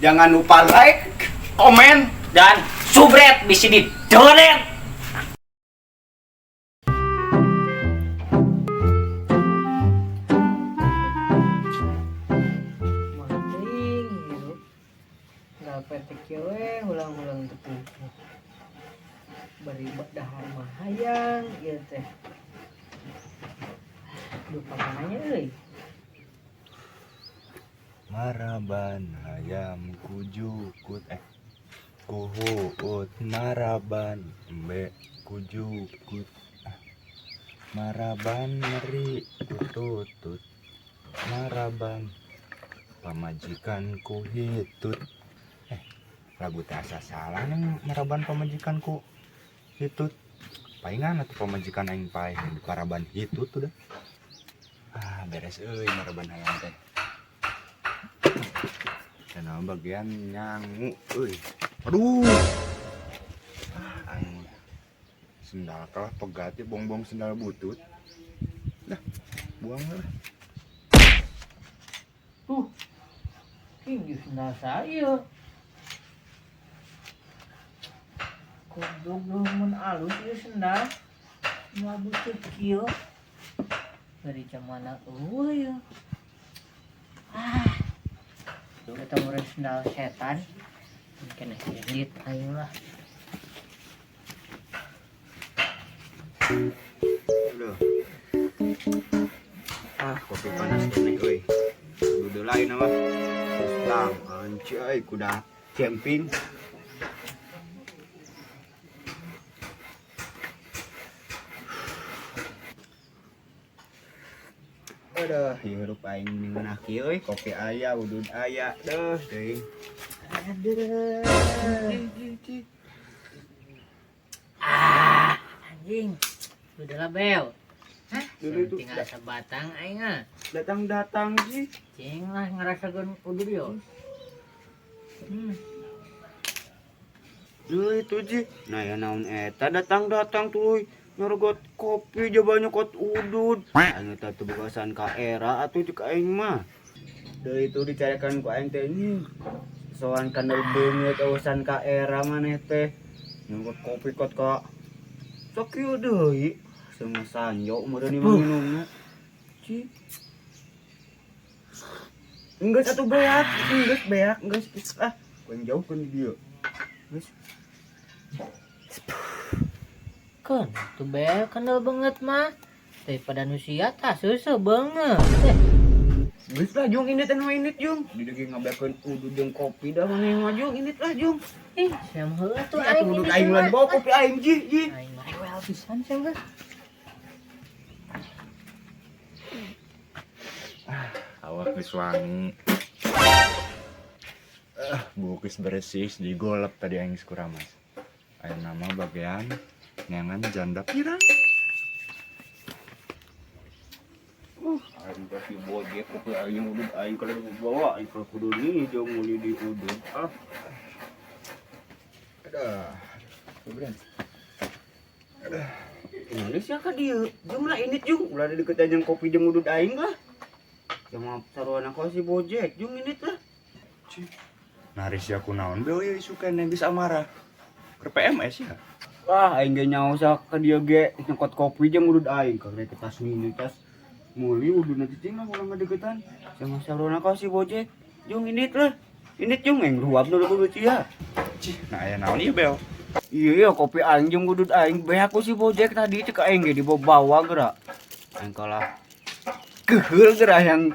Jangan lupa like, komen, dan subscribe di sini donet. Mending hirup nggak petek kieu we ulang-ulang teu puguh. Bari dahar mah hayang ieu teh. Duh, pamananya euy. Maraban hayam kujukut, eh, kuhuut maraban embe kujukut. Ah, maraban meri kututut, maraban pamajikan ku hitut. Eh, lagu teh asa salah neng. Maraban pamajikan ku hitut, paingan atau pamajikan aing paeh di paraban hitut udah. Ah, beres euy maraban hayam teh. Dan bagian nyangu euy. Aduh. Ah, aing sendal kalah pegat ya, bongbong sendal butut. Dah, buang lah. Tuh. Tinggi sendal saya. Goblok mun alus ieu sendal. Sendal butut kieu. Dari zamana eueuh ya. Ah. Kita meureun sendal setan. Mungkin edit aing lah. Aduh. Ah, kopi panas ini euy. Dudu lain apa? Tang, anjay, kuda camping. Aduh, hirup aing ngeunah kieu euy, kopi aya, udud aya, deuh teuing. Aduh. Ah, anjing. Udah lah, Bel. Hah? Dulu itu tinggal sebatang aing ah. Datang-datang sih. Cing lah ngerasakeun udud yo. Duh itu ji. Nah ya naon eta datang-datang tuh nyergot kopi jaba nyokot udud. Aing eta teu bogasan ka era atuh cek aing mah. Deui itu dicarekan ku aing teh nya. Soan kandel beungeut urusan ka era maneh teh. Nyergot kopi kot ka sakieu deui. Semua sanyo meureun ieu minumna. Ci. Enggeus atuh beak, enggeus beak, enggeus ah. Ku aing jauhkeun di dieu. Geus. Kan, tuh Bel kandel banget mah. Daripada nu sia tah susah banget. Geus lah jung, indit anu indit jung. Di dieu ngabeakeun udud jeung kopi dah maneh mah jung, indit lah jung. Ih, siam heula tuh Atuh aing udud indit aing mah. ulah dibawa kopi aing ji ji. Aing mah rewel pisan sia mah. Awak geus wangi. Ah, bukis beresih di golep tadi aing geus kuramas. Aing nama bagian neangan janda pirang. Aing teh si bojek kopi aing udud aing kalau dibawa aing kalau kudu nih jeung meuli di udud. Ah. Aduh. Keberan. Aduh. Ini siapa dia? Jung lah ini jung. Ulah deket jeung kopi jeung udud aing lah. Sama taruhan aku si bojek jung ini lah. Naris ya kunaon beo ya isukan yang geus amarah. Keur PMS ya. Wah, aing ge nyaho sa ka dieu ge nyokot kopi jeung udud aing karena kita ini tas muli ududna cicing lah ulah ngadeukeutan. Sama saruan aku si bojek. Jung indit lah. Indit jung aing ruap nu kudu cia. Cih, nah aya naon ieu beo? Iya iya kopi aing jeung udud aing beak ku si bojek tadi cek aing ge dibawa geura. Aing kalah keheul geura yang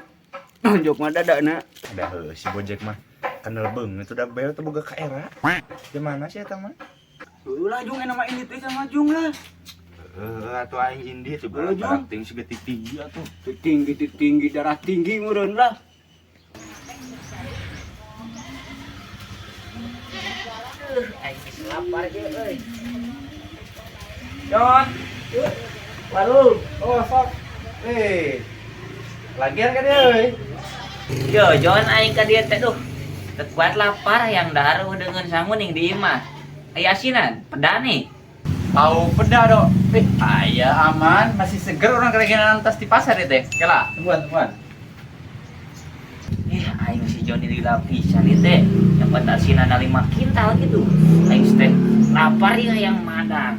nonjok mah dadana. Ada heuh si bojek mah kenal banget udah bel tuh boga ka era. Gimana sih eta mah? Ulah jung enak mah indit teh sama jung lah. Heeh, atuh aing indit Heuh, Jung. ting siga tinggi atuh. Tinggi tinggi darah tinggi meureun lah. Aduh, aing geus lapar ieu euy. John, Warung. oh sok. Eh, lagian kan dia, euy. Yo, John aing ka dieu teh duh. Teu kuat lapar yang dahar dengan sangu ning di imah. Aya asinan, peda nih. Tahu peda dok. Eh, ayah aman, masih seger orang kerajinan tas di pasar ya teh. Kela, tungguan, tungguan. Ih, aing si Joni lila pisan ieu teh. Dapat asinan 5 kintal gitu. Aing teh lapar ya yang madang.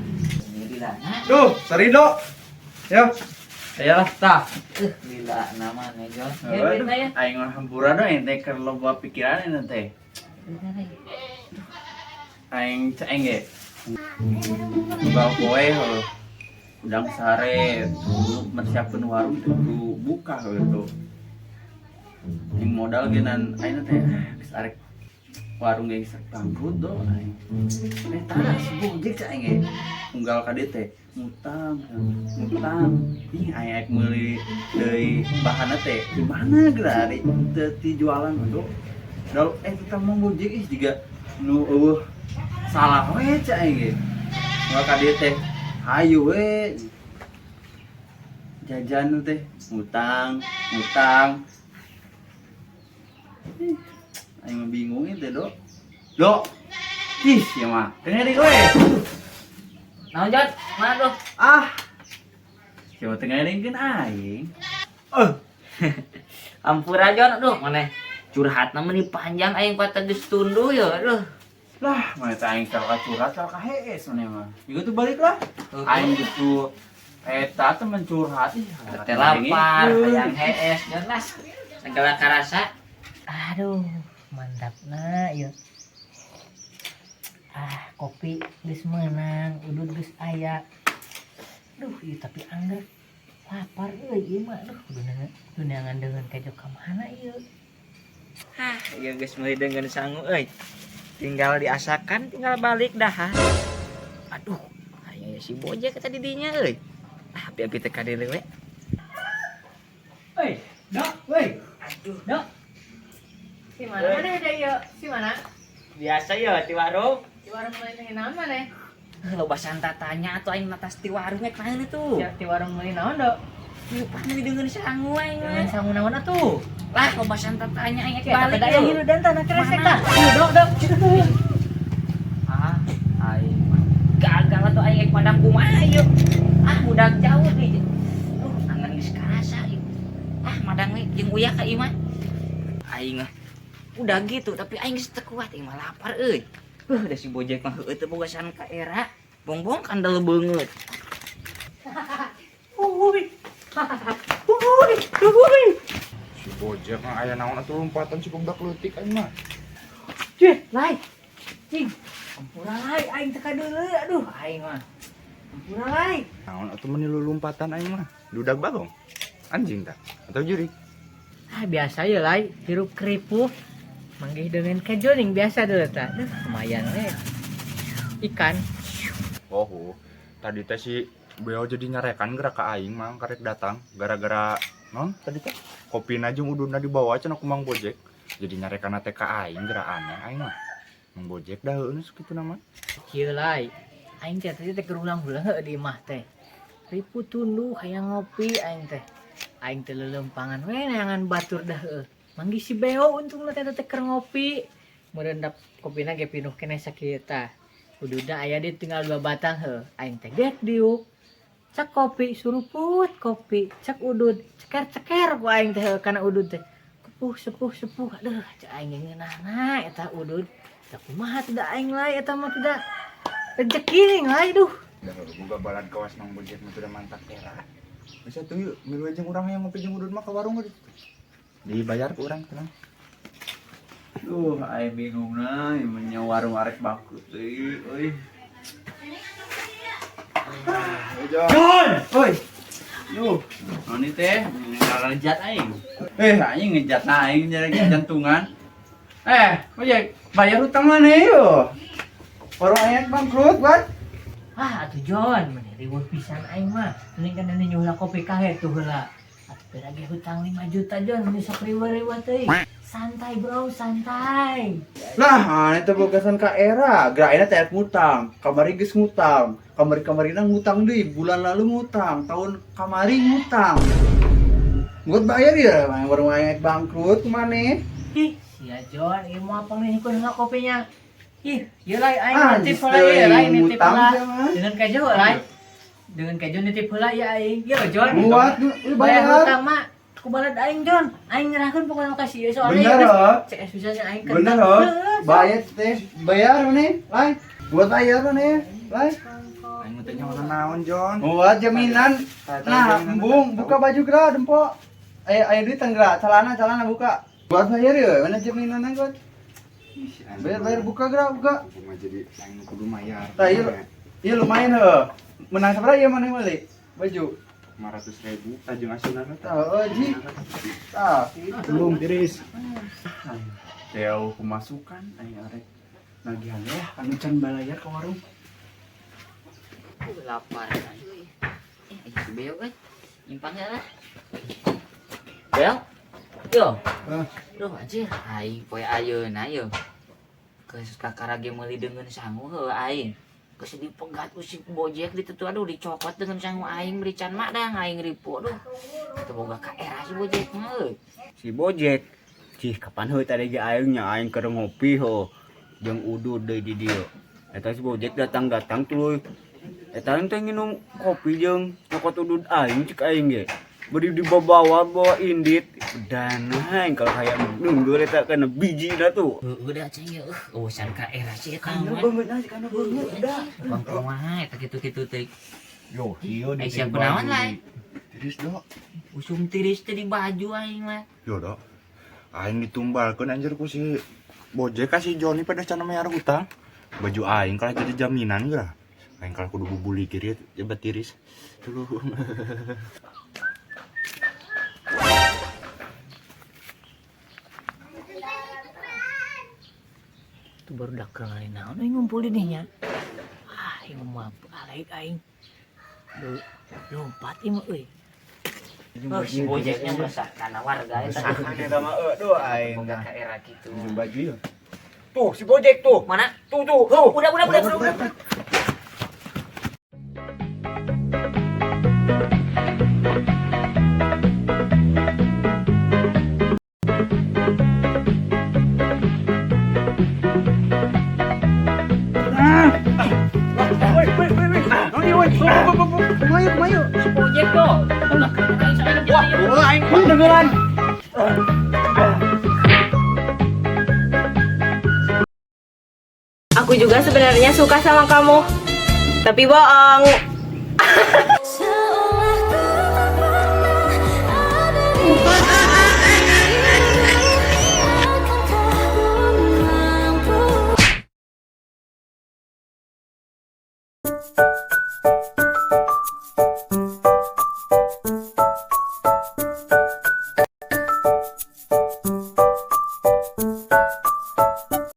Ini lila na. Duh, seri do. Yo. Ayolah, tah. Lila nama nih Jon. Ya, Aduh, duitna ya. aing mah hampura do aing teh keur loba pikiran ini teh. Duitna teh. Aing cek ge. Unggal poe heuh. Udang sare, mersiapkeun warung teh kudu buka heuh tuh. Yang modal ge nan aing teh geus arek warung ge geus bangkrut do aing. Eh tah si Gojek cek aing ge. Unggal ka dieu teh ngutang, ngutang. Ih aing arek meuli deui bahanna teh di mana geura ari teu ti jualan do. Dal eh tukang mau Gojek ih jiga nu eueuh salah we cek aing ge. Unggal ka dieu teh hayu we jajan teh ngutang, ngutang. Ih, aing mah bingung teh do. Do. Ih, sia mah. Tengah di we. Naon Jon? Mana tuh? Ah. Sia mah tengah ngeun aing. Eh, Ampura Jon, aduh mana curhat meni panjang aing kuat geus tunduh ya, aduh. Lah, mana teh aing salah curhat salah ka hees maneh mah. Juga tuh balik lah. Aing gitu eta temen curhat ih. Teh lapar, hayang hees, Jon lah. Segala karasa. Aduh, mantap na ieu. Ah, kopi geus meunang, udud geus aya. Duh, ieu tapi angger lapar euy ieu mah. Duh, kudu neangan deungeun kejo ka mana ieu? Hah, ieu geus meuli deungeun sangu euy. Tinggal diasakan, tinggal balik dah. Aduh, aya si Bojek tadi dinya euy. Ah, biar kita ka dieu we. Woi, Dok, woi. Aduh, Dok. Si mana mana ada ieu? Si mana? Biasa ya di warung. Di warung meuli naon mana? Loba santa tanya atuh aing natas di warung ek naon itu. Ya, di warung meuli naon, Dok? Ieu pan meuli deungeun sangu aing mah. Deungeun sangu naon atuh? Lah, loba santa tanya aing ek Ya, balik. tapi da ieu dan tanah kresek Mana? tah. Ieu, Dok, Dok. Ah, aing mah gagal atuh aing ek padang kumaha ieu. Ah, udah jauh nih. Duh, angan geus karasa ieu. Ah, madang we jeung uyah ka ieu mah. Aing mah udah gitu, tapi aing geus teu kuat, aing mah lapar euy. Da si Bojek mah heueuh teu boga san ka era. Bongbong kandel beungeut. Uy. Uy, uy. Si Bojek mah aya naon atuh lompatan si budak leutik aing mah. Cih, lai. Cing. Ampura lai aing teu kadeuleu aduh aing mah. Ampura lai. Naon atuh meni lompatan aing mah. Dudak bagong. Anjing tah atau jurik. Ah, biasa ya lai, hirup keripuh. Manggih dengan kejo ning biasa dulu ta. Duh, lumayan we. Ikan. Oh, tadi teh si Beo jadi nyarekan gerak ke aing mang karek datang gara-gara non tadi teh kopina jeung ududna dibawa cenah ku Mang Bojek. Jadi nyarekan teh ka aing gerak aneh aing mah. Mang Bojek dah heueuh sakitu nama. Kieu lai. Aing teh tadi teh keur ulang-ulang heueuh di imah teh. Ripu tunduh hayang ngopi aing teh. Aing teh leuleumpangan we neangan batur dah heueuh. Manggih si Beo untungna teh teh keur ngopi. Meurendap kopina ge pinuh keneh sakieu tah. Ududna aya di tinggal 2 batang heueuh. Aing teh gek diuk. Cek kopi suruput kopi, cek udud ceker-ceker ku aing teh heueuh kana udud teh. Kepuh sepuh sepuh aduh cek aing ge ngeunahna eta udud. Tah kumaha teh da aing lai eta mah tidak rezeki ning lai duh. Dah boga balad kawas Mang Bojek mah sudah mantap era. Bisa tuh yuk, milu jeung urang yang ngopi jeung udud mah ke warung gitu. Dibayar ke urang tenang. Duh, aing bingung nah, ieu warung arek bangkrut deui euy. John, oi. Duh, naon ieu teh? Ngejat aing. Eh, aing ngejat aing jadi jantungan. Eh, Ojek, bayar hutang mana yo? Warung aing bangkrut, buat. Ah, atuh John, meni riweuh pisan aing mah. Mending kan ini nyuhula kopi kahe tuh heula. Atuh pira ge hutang 5 juta John, meni sok riweuh-riweuh teuing. Santai bro, santai. Lah, itu bogasan ka era. Gerak teh ngutang, kamari geus ngutang, kamari-kamarina ngutang deui, bulan lalu ngutang, tahun kamari ngutang. Buat bayar ya, warung aing bangkrut kemana? Ih, sia John, ieu moal pangnihkeun heula kopinya. Ih, ieu lai aing Ah, nitip geus heula ieu lai teuing nitip ngutang heula. sia mah. Dengan kejo lai. Dengan kejo nitip heula ya aing. Yo John. Buat lu Bayar bayar. hutang mah Ku balad aing, Jon. Aing nyerahkeun pokoknya ka si ieu soalnya Bener, ieu geus oh. cek bisa aing Bener, oh. Bayar teh, bayar mana? Lai. Buat bayar mana? Lai. Aing teh nyawa naon, Jon? Buat jaminan. Nah, embung buka baju geura dempo. Aya aya duit geura, celana celana buka. Buat bayar ya, mana jaminan got? Bayar bayar buka geura buka. Mah jadi aing kudu mayar. Tah ieu ieu lumayan heuh. Menang sabaraha ieu maneh meuli? Baju. 500.000 tajung asinan Tah heuh ji. Tah, kitu. Belum tiris. Jauh pemasukan aing arek nagihan ya anu can balayar ke warung. Lapar. Eh, ayo si Beo kan. Nyimpangnya lah. Beo. Yo. Hah? Duh anjir, aing poe ayeuna ye. Geus kakara ge meuli deungeun sangu heuh aing. Geus dipegat ku si Bojek ditutu aduh dicokot deungeun sangu aing beri can madang aing ripu aduh. Teu boga ka era si Bojek mah euy. Si Bojek. Cih, kapan heuh tadi ge aing nya aing keur ngopi heuh. Jeung udud deui di dieu. Eta si Bojek datang-datang tuluy. Eta teh nginum kopi jeung nyokot udud aing cek aing ge. Beri dibawa-bawa indit. Dan aing kalau hayang nunggu eta kana biji dah tuh. Heueuh da ceng ye eueuh urusan ka era si eta Kana mah. beungeut na kana beungeut udah. Bang kumaha eta kitu-kitu teh. Yo, ieu Ai siap kunaon lah. Tiris, Dok. Usum tiris teh di baju aing mah. Yo, Dok. Aing ditumbalkeun anjir ku si Bojek ka si Joni pada can mayar hutang. Baju aing kalah jadi jaminan geura. Aing kalah kudu bubulikir ya jabat tiris. Tuluh. Tuh baru dak ngali naon aing ngumpul di dinya. Ah, aing mah balik aing. Duh, lompat ieu mah euy. Oh, si Bojeknya meresahkan warga eta. Eta mah eueuh aing. Boga ka era kitu. Baju ya. Tuh si Bojek tuh. Mana? Tuh tuh tuh. Udah. Kumaha kumaha? Si Bojek tuh. Ulah Wah, aing beneran. Aku juga sebenarnya suka sama kamu, tapi bohong.